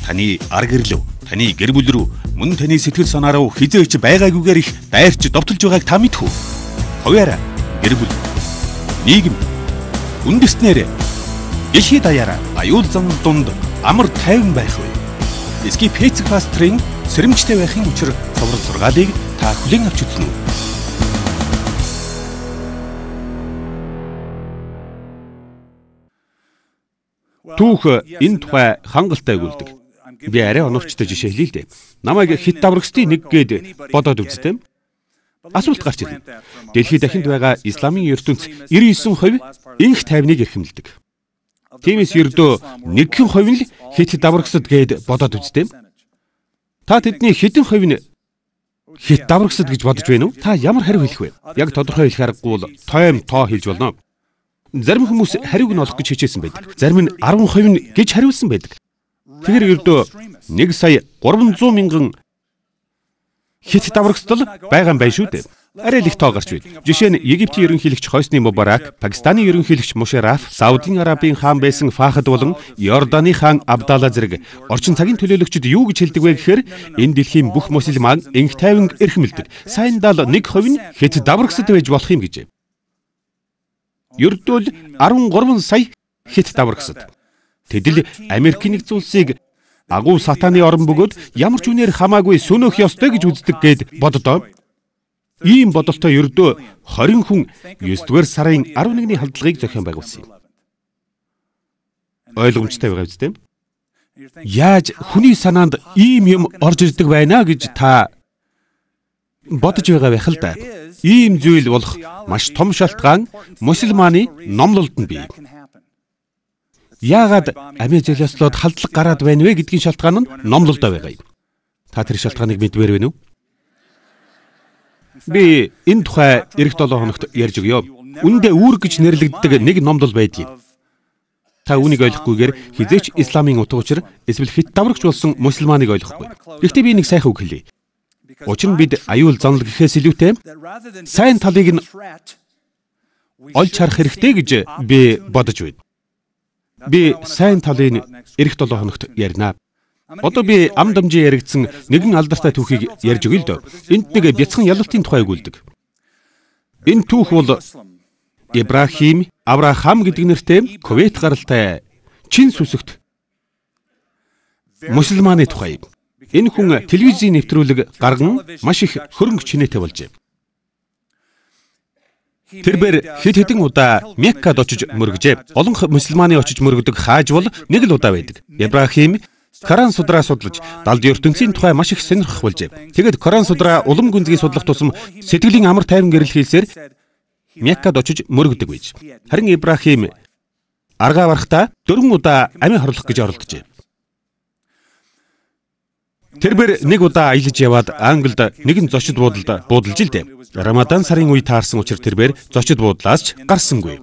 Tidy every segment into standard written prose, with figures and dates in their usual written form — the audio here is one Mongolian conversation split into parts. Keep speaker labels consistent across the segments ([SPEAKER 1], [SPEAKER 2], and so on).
[SPEAKER 1] Таны ар гэрлөв, таны гэр бүл рүү, мөн таны сэтгэл санаа руу хэзээ ч байгаагүйгээр их дайрч довтолж байгааг та мэдэх үү? Хувиараа, гэр бүл, нийгэм, үндэстнээр дэлхий даяараа аюул занал дунд амар тайван байх вэ? Эсги Пэцэг пастрын сэрэмжтэй байхын учир цоврол сургаалыг та хүлээн авч үзнэ үү?
[SPEAKER 2] Түүх энэ тухай хангалттай өгүүлдэг. Би арай оновчтой жишээ хэлье л дээ. Намайг хит даврагсдын нэг гээд бодоод үзтээ. Асуулт гарч ирнэ. Дэлхий дахинд байгаа исламын ертөнц 99% инх тайвныг эрхэмлэдэг. Тиймээс ердөө 1% нь л хит даврагсад гээд бодоод үзтээ. Та тэдний хэдэн хувь нь хит даврагсад гэж бодож байна уу? Та ямар хариу хэлэх вэ? Яг тодорхой хэлэх аргагүй бол тойм тоо хэлж болно. Зарим хүмүүс хариуг нь олох гэж хичээсэн байдаг. Зарим нь 10% нь гэж хариулсан байдаг. Тэгэхээр ердөө 1 сая 300 мянган хит даврагсдал байгаа юм байна шүү дээ. Арай л их тоо гарч байна. Жишээ нь Египтийн ерөнхийлөгч Хосни Мубарак, Пакистаны ерөнхийлөгч Мушараф, Саудын Арабын хаан байсан Фахад болон Иорданы хаан Абдалла зэрэг орчин цагийн төлөөлөгчд юу гэж хэлдэг вэ гэхээр энэ дэлхийн бүх мусульман инх тайванг эрхэмлэдэг. Сайндаа л 1% нь хит даврагсад байж болох юм гэжээ. Ердөө л 13 сая хит даврагсад. Тэд л Америкийн нэгдсэн улсыг агуу сатаны орон бөгөөд ямар ч үнээр хамаагүй сөнөөх ёстой гэж үздэг гээд боддоо. Ийм бодолтой ердөө 20 хүн 9-р сарын 11-ний халдлагыг зохион байгуулсан юм. Ойлгомжтой байгаа үстэй. Яаж хүний санаанд ийм юм орж ирдэг байна гэж та бодож байгаа байх л да. Ийм зүйл болох маш том шалтгаан мусульманы номлолд нь бий. Яагаад амиа золиослоод халдлага гараад байна вэ гэдгийн шалтгаан нь номлолдоо байгаа юм. Та тэр шалтгааныг мэдмээр байна уу? Би энэ тухай эх 7 хоногт ярьж өгье. Үүндээ үүрэг гэж нэрлэгддэг нэг номлол байдаг юм. Та үүнийг ойлгохгүйгээр хэзээ ч исламын утга учир эсвэл хит даврагч болсон мусульманыг ойлгохгүй. Гэхдээ би нэг сайхан үг хэлье. Учир нь бид аюул занал гэхээс илүүтэй сайн талыг нь олж харах хэрэгтэй гэж би бодож байна. Би сайн талын эх 7 хоногт ярина. Одоо би ам дамжин яригдсан нэгэн алдартай түүхийг ярьж өгье л дөө. Энд нэг бяцхан ялалтын тухай өгүүлдэг. Энэ түүх бол Ибрахим, Авраам гэдэг нэртэй Кувейт гаралтай чин сүсэгт мусульманы тухай. Энэ хүн телевизийн нэвтрүүлэг гарган маш их хөрөнгө чинээтэй болжээ. Тэрбээр хэд хэдэн удаа Меккад очиж мөргөжээ. Олонх мусульманы очиж мөргөдөг хааж бол нэг л удаа байдаг. Ибрахим Коран судраа судлаж далд ертөнцийн тухай маш их сонирхох болжээ. Тэгэд Коран судраа улам гүнзгий судлах тусам сэтгэлийн амар тайван гэрэл хийсээр Меккад очиж мөргөдөг байж. Харин Ибрахим аргаа барахдаа 4 удаа амийн хорлох гэж оролдожээ. Тэрбээр нэг удаа аялаж яваад Англид нэгэн зочид буудалд буудалж л дээ. Рамадан сарын үе таарсан учир тэрбээр зочид буудлаас ч гарсангүй.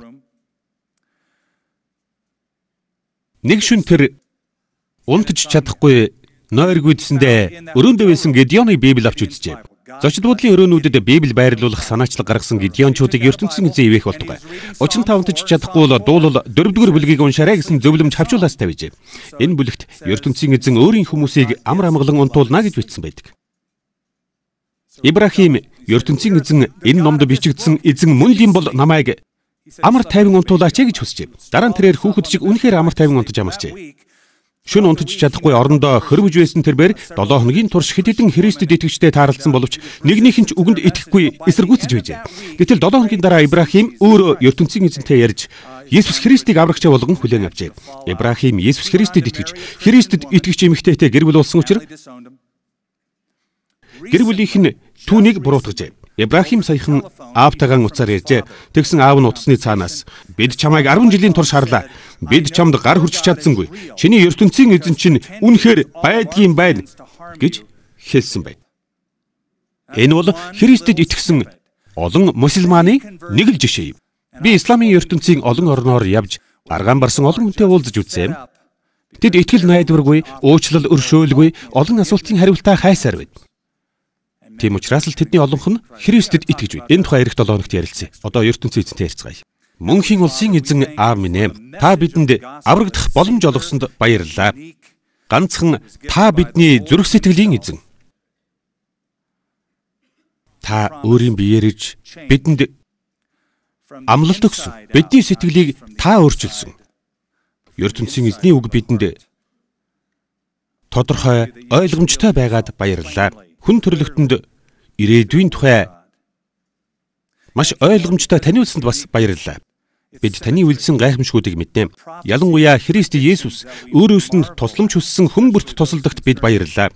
[SPEAKER 2] Нэг шөнө тэр унтж чадахгүй нойргүйдсэндээ өрөөндөө байсан Гедеоны Библи авч үзжээ. Зочид буудлын өрөөнүүдэд Библи байрлуулах санаачлаг гаргасан Гедеончуудыг ертөнцийн эзэн ивэх болтугай. Учир нь та унтж чадахгүй бол дуулал 4-р бүлгийг уншаарай гэсэн зөвлөмж хавчуулаас тавьжээ. Энэ бүлэгт ертөнцийн эзэн өөрийн хүмүүсийг амар амгалан унтуулна гэж бичсэн байдаг. Ибрахим ертөнцийн эзэн энэ номд бичигдсэн эзэн мөн л юм бол намайг амар тайван унтуулаач гэж хүсжээ. Дараа нь тэрээр хүүхэд шиг үнэхээр амар тайван унтаж амарчээ. Шөнө унтаж чадахгүй орондоо хөрвөж байсан тэрбээр 7 хоногийн турш хэд хэдэн Христэд итгэгчтэй тааралдсан боловч нэгнийх нь ч үгэнд итгэхгүй эсэргүүцэж байжээ. Гэтэл 7 хоногийн дараа Ибрахим өөрөө ертөнцийн эзэнтэй ярьж Есүс Христийг аврагчаа болгон хүлээн авчээ. Ибрахим Есүс Христэд итгэж Христэд итгэгч эмэгтэйтэй гэр бүл болсон учраас гэр бүлийнх нь түүнийг буруутгажээ. Ибрахим саяхан аавтайгаан утсаар ярьжээ. Тэгсэн аав нь утасны цаанаас бид чамайг 10 жилийн турш харлаа. Бид чамд гар хүрч чадсангүй. Чиний ертөнцийн эзэн чинь үнэхээр байдгийн байна гэж хэлсэн байна. Энэ бол Христэд итгэсэн олон мусульманы нэг л жишээ юм. Би исламын ертөнцийн олон орноор явж аргаан барсан олон хүнтэй уулзаж үзсэн. Тэд итгэл найдваргүй, уучлал өршөөлгүй, олон асуултын хариултаа хайсаар байд. Тийм учраас л тэдний олонх нь Христэд итгэж байна. Энэ тухай эх 7 хоногт ярилцъя. Одоо ертөнцийн эзэнтэй ярилцгаая. Мөнхийн улсын эзэн аав минь ээ, та бидэнд аврагдах боломж олгосонд баярлалаа. Ганцхан та бидний зүрх сэтгэлийн эзэн. Та өөрийн биеэр иж бидэнд амлалт өгсөн. Бидний сэтгэлийг та өөрчилсөн. ертөнцийн эзний үг бидэнд тодорхой ойлгомжтой байгаад баярлалаа. Хүн төрлөختөнд ирээдүйн тухай маш ойлгомжтой таниулсанд бас баярлалаа. Бид таны үйлдсэн гайхамшгуудыг мэднэ. Ялангуяа Христ Есүс өөрөөс нь тусламж хүссэн хүн бүрт тусалдагт бид баярлалаа.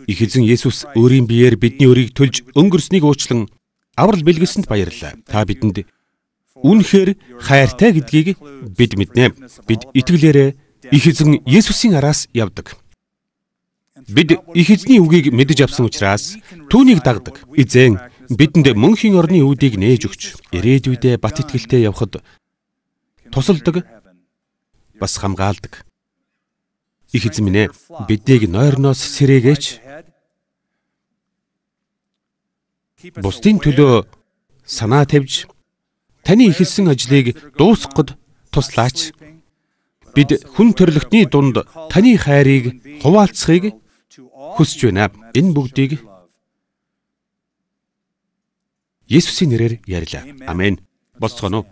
[SPEAKER 2] Их эзэн Есүс өөрийн биеэр бидний өрийг төлж өнгөрснийг уучлан аврал бэлгэлсэнд баярлалаа. Та бидэнд үнэхээр хайртай гэдгийг бид мэднэ. Бид итгэлээрээ их эзэн Есүсийн араас явдаг. Бид их эзний үгийг мэдэж авсан учраас түүнийг дагдаг. Эзэн бидэнд мөнхийн орны үүдийг нээж өгч, ирээдүйдээ бат итгэлтэй явхад тусалдаг, бас хамгаалдаг. Их эзэн минь ээ, биднийг нойрноос сэрээгээч. Бусдын төлөө санаа тавьж, таны эхэлсэн ажлыг дуусгахад туслаач. Бид хүн төрлөختний дунд таны хайрыг хуваалцахыг хүсэж байна. Энэ бүгдийг Есүсийн нэрээр ярьлаа. Амен. Болцгооно уу?